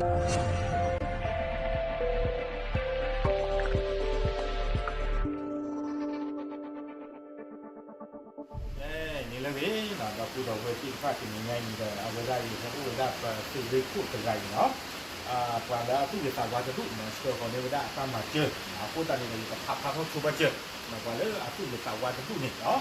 န့ၣ်လၢဂ့ၤ ဒီပုၢ်ဒီဝဲၢ်သ့ၣ်တဖၣ် တနံၤညါအံၤဒီး အဝဲဒၣ်ယဟဲအိၣ်ဝဲဒၣ်ပသုးရ့ၣ်ခိၣ်တဂၤအံၤနီၤ, ပှၤလၢအသူၣ်ဂ့ၤသးဝါတဒူၣ်နီၤ ဆှၢဃီၤန့ၢ်ဝဲဒၣ်အတၢ်မၤစၢၤ, အဃိသတးန့ၣ်ဒီး ယကဖးဖျါထီၣ်ဆိပာ်စၢၤ ပှၤလၢအသူၣ်ဂ့ၤသးဝါတဒူၣ်န့ၣ်နီၤ,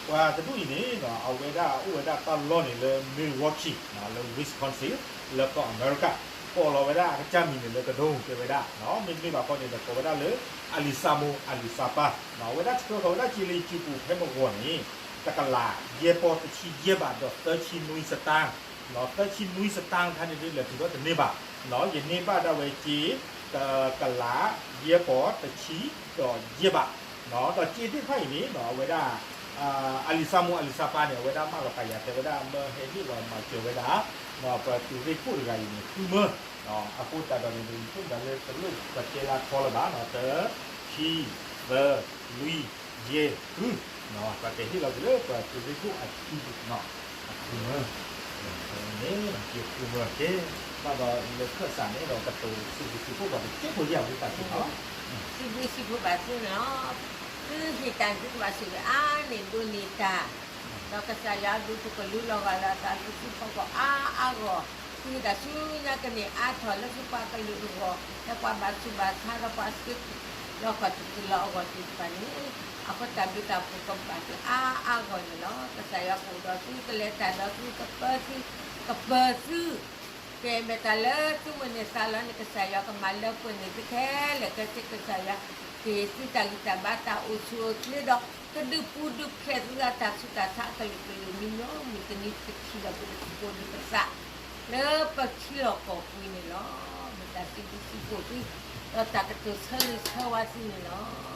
ပှၤတဒူၣ်အံၤန့ၣ် အဝဲဒၣ်အိၣ်ဝဲဒၣ်တၢ်လီၢ်န့ၣ်လၢ Milwaukee လၢ Wisconsin လၢကီၢ်အမဲရကၤ, ကိးလီၤဝဲဒၣ်အကစၢ်မံၤန့ၣ်လၢကဒိတဲဝဲဒၣ်, မ့တမ့ၢ်ဘၣ်ဃီန့ၣ်ဒီး ကိးဝဲဒၣ်လၢ အလံၤစၤမိၣ် အလံၤစၤပၤ, အဝဲဒၣ်ဆှၢဃီၤဝဲဒၣ်စ့လၢယစုပူၤဖဲမဂီၤန့ၣ် တကလး ယဲၢ်ပီၢ်တဆံယဲၢ်ဘးဒီးသၢဆံနွံစတၢၣ်, သၢဆံနွံစတၢၣ်ခါန့ၣ်ဒုးလဲၤတုၤထီၣ်တန့ၢ်ဘၣ်, ယန့ၢ်ဘၣ်ဒၣ်ဝဲစ့ တကလး ယဲၢ်ပီၢ်တဆံဒီးယဲၢ်ဘး, ဒီးစ့သ့ၣ်တဖၣ်အံၤန့ၣ် အဝဲဒၣ် အလံၤစၤမိၣ် အလံၤစၤပၤန့ၣ် အဝဲဒၣ်မၢလီၤဃာ်ယၤတဲဝဲဒၣ် မၢဟဲဟ့ၣ်လီၤမၤစၢၤဝဲဒၣ် ပသုးရ့ၣ်ခိၣ်တဂၤအံၤန့ၣ် ဃုမၢ, အဃိသတးဒီးန့ၣ် ယဆိကမိၣ်လၢတလိၣ်ပတဲလၢထီလၢၤဘၣ်နီၤ, တၢ ခံ သၢ လွံၢ် ယဲၢ် ဃု, ပှၤတဲဟ့ၣ်လီၤက့ၤလၢပသုးရ့ၣ်ခိၣ်အစုပူၤနီၤ, အဃုမၢ, န့ၣ် ဃုမၢက့ၤ, ဘၣ်ဒီးလၢခၢၣ်စးန့ၣ်ဒီး ကတိၤစံးဘျုးစံးဖှိၣ်ပှၤတစဲးဖိယၢ်ဝံသးစူၤနီၤ, စံးဘျုးစံးဖှိၣ်ဘၣ်သုန့ၣ်လီၤ, သုဟ့ၣ်တၢ်သုကဘၣ်ဆိၣ်ဂ့ၤအါန့ၢ်ဒိၣ်န့ၢ်တၢ် ဒီးကစၢ်ယွၤဒုးပကလုာ်လီၤဂာ်လၢအသးလၢသုဖီခိၣ်အါအါဂီၢ်, သုဟ့ၣ်တၢ်ဆူညါကန့ၢ်အါထီၣ်လၢသုပှၤကလုာ်အဂီၢ်, လၢပှၤဘၣ်ဆူးဘၣ်ဆါဒီးပှၤစ့လီၤဃီၤတုၤလီၤအဂီၢ်သ့ၣ်တဖၣ်န့ၣ်, အဃိတၢ်ဘျုးတၢ်ဖှိၣ်ကဘၣ်သုအါအါဂီၢ်န့ၣ်လီၤ. ကစၢ်ယွၤကအိၣ်ဒီးသု ကလဲၤတၢ်ဒီးသု ကပၢသု ကပၢၤသု ကဲမ့ၢ်တၢ်လၢသုဝဲန့ၣ်သးလီၤန့ၣ် ကစၢ်ယွၤကမၤလၢပှဲၤန့ၢ်သုခဲလၢာ်ခဲဆ့ ကစၢ်ယွၤ ကဟ့ၣ်သုတၢ်ဂံၢ်တၢ်ဘါတၢ်အိၣ်ဆူၣ်အိၣ်ချ့ဒီး ကဒုးပူၤဒုးဖျဲးသုအတၢ်ဆူးတၢ်ဆါအကလုာ်ကလုာ်မံၤညီမုၢ်တနံၤတဆံဒီးပကစံးကိးဒံးပသး လၢပထံလီၢ်ကီၢ်ပူၤန့ၣ်လီၤ. မ့ၢ်တၢ်စံးဘျုးစံးဖှိၣ်သု ဒီးတၢ်ကတိၤဆၢဂ့ၤဆၢဝါသုန့ၣ်လီၤ.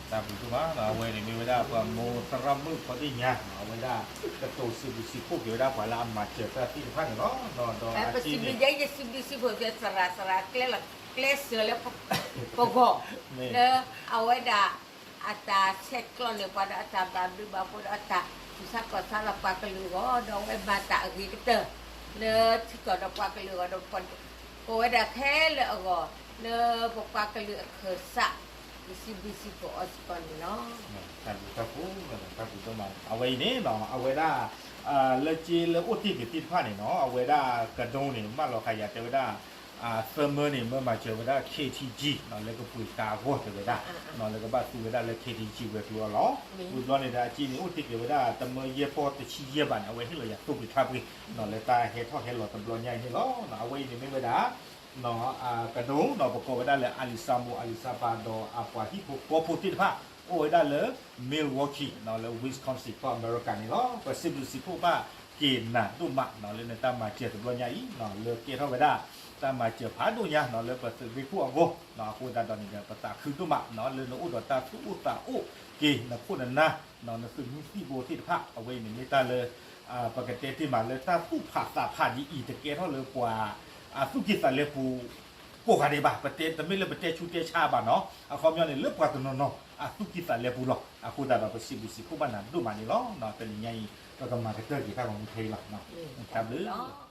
တၢ်ဘျုးဒိၣ်မး အဝဲန့ၣ်မ့ၢ်ဝဲဒၣ်ပှၤမိၢ်သရၣ်မုၣ်ခီသ့ၣ်ညါ အဝဲဒၣ်ကတိၤစံးဘျုးစံးဖှိၣ်က့ၤဝဲဒၣ်ပှၤလၢအမၤစၢၤတၢ်သ့ၣ်တဖၣ်န့ၣ်လီၤ. ဒီးအစံးန့ၣ် ပစံးဘျုးယဲ ယစံးဘျုးစံးဖှိၣ်က့ၤသရၣ်သရၣ်ကျဲလီၤကျဲစၢၤလၢပဂီၢ် လၢအဝဲဒၣ် အတၢ်ဆဲးကျိးန့ၢ်ပှၤဒီးအတၢ်ဘၣ်ဘျုးဘၣ်ဖှိၣ်ဒီးအတၢ်သူၣ်ဆါကီၢ်ဆါလီၤပှၤကလုာ်အဂီၢ် ဒီးအဝဲမၤတၢ်အဂ့ၤကတၢၢ် လၢထံကီၢ်ဒီးပှၤကလုာ်အဂီၢ်ဒီး ကိးဝဲဒၣ်ခဲလၢာ်အဂီၢ် လၢပပှၤကလုာ်အခၢၣ်စး ယစံးဘျုးစံးဖှိၣ်အီၤစ့ၢ်ကီးန့ၣ်လီၤ. တၢ်ဘျုးတၢ်ဖှိၣ် တၢ်ဘျုးဒိၣ်မး အဝဲအံၤန့ၣ် အဝဲဒၣ် လၢစ့လၢအိၣ်တ့ၢ်က့ၤသ့ၣ်တဖၣ်န့ၣ်နီၤ အဝဲဒၣ်ကဒိန့ၣ် မၢလီၤဃာ်ယၤတဲဝဲဒၣ် သၢမၢန့ၣ် မၢမၤစၢၤဝဲဒၣ် ခ့ထံကံ လၢကပှ့ၤကါအဂီၢ်တဲဝဲဒၣ် လၢကဘၣ်သူဝဲဒၣ်လၢ ခ့ထံကံ ဝဲၤကျိၤအလီၢ် ဝံၤဘျီန့ၣ်ဒီး အစ့န့ၣ် အိၣ်တ့ၢ်က့ၤဝဲဒၣ် တမၢယဲၢ်ပီၢ်တဆံယဲၢ်ဘးန့ၣ် အဝဲဟ့ၣ်လီၤယၤသိပ့ၤထါပှ့ၤ လၢတၢ်ဟဲထီၣ်ဟဲလီၤတဘျီညါအံၤန့ၣ်လီၤ. အဝဲအံၤန့ၣ်မ့ၢ်ဝဲဒၣ် ကဒိ ဒီးပကိးဝဲဒၣ်လၢ အလံၤစၤမိၣ် အလံၤစၤပၤ ဒီးအပှၤဟံၣ်ဖိဃီဖိသ့ၣ်တဖၣ် အိၣ်ဝဲဒၣ်လၢ Milwaukee လၢ Wisconsin ကီၢ်အမဲရကၤန့ၣ်လီၤ. ပစံးဘျုးစံးဖှိၣ်ဘၣ်က့ၤနၤဒိၣ်မး လၢနတၢ်မၤစၢၤတဘျီညါအံၤ လၢကဲထီၣ်ဝဲဒၣ် တၢ်မၤစၢၤဖးဒိၣ်ညါ လၢပသုးရ့ၣ်ခိၣ်အဂီၢ် အဃိသတးဒီးန့ၣ်ဒီး ပသးခုဒိၣ်မး လၢနအိၣ်ဒီးတၢ်သူၣ်အိၣ်သးအိၣ်က့ၤ နခိၣ်နနါ နသုးမုၢ်သံၣ်ဘိသ့ၣ်တဖၣ် အဝဲအံၤန့ၣ်မ့ၢ်တၢ်လၢ ပကတဲတ့ၢ်မးလၢတၢ်သူၣ်ဖးသးဖးဒ်အံၤ တကဲထီၣ်လၢပှၤ အသူၣ်ကံၢ်သးလဲပူၤ ကိးဂၤဒဲးဘၣ် ပတဲ တမ့ၢ်လၢပတဲဆူးတဲဆါဘၣ်နီၤ အခီပညီန့ၣ် လၢပှၤတနီၤနီၤ အသူၣ်ကံၢ်သးလဲပူၤလီၤ. အဃိသတးဒီး ပစံးဘျုးစံးဖှိၣ်ဘၣ်နၤဒိၣ်မးန့ၣ်လီၤ. တနံၤညါအံၤ ပကမၤကတၢၢ်က့ၤတၢ်ဂီၤမူခဲအံၤလီၤ. တၢ်ဘျုး